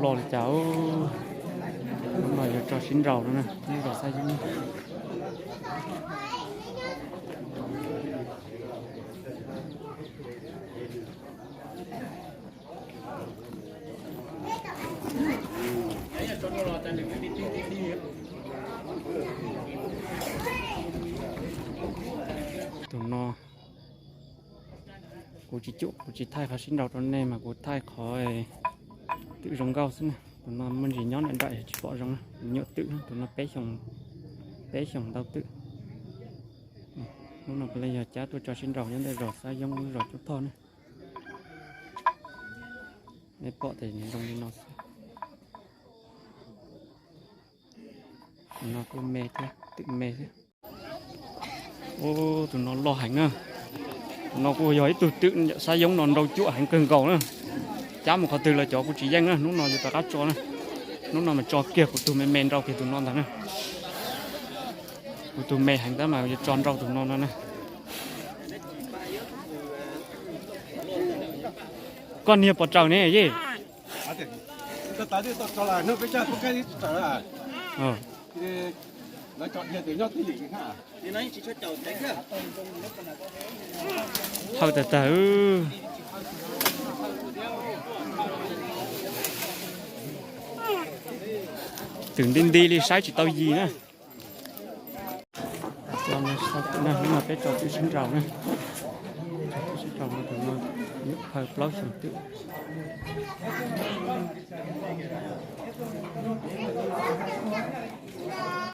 Li cas, hnub no yuav tso sib nraus no na, nyob zos Xab Yeeb. Tus no kuv tsis cuam, kuv tsis thaij qhov sib nraus rau nej mas kuv thaij qhov twm zoo nkauj xwb na. Tus no muaj ntsis nyob nram nraim tsis pom zoo na, nyuam twm, tus no peb xyoos, peb xyoos ntau twm. Hnub no kuv los yog cab tuaj tso sib nraus nyob ntawm zos Xab Yeeb lub zos Cub Thoj na. Nej pom tes zoo li no xwb. Tus no kuj me thiab, twm me thiab. Ub, tus no loj heev na. Tus no kuj yog ib tug twm Xab Yeeb no nrau cuam heev kawg nkaus na. Cab mus qhov twg los cov kuj tsis yeej na, hnub no yuav rov qab tso na. Hnub no mas tso kiag kuv tus me me nrau kiag tus no ntag na. Kuv tus me heev tab mas yuav tso nrau tus no no na. Koj niag pos raws ne yej. Thawj tag tag. Twm nti nti li saib tsis tau yis na. Hnub no peb tso twm sib nraus na. Twm sib nraus no tus no nyuam qhuav plaub xyoos twm.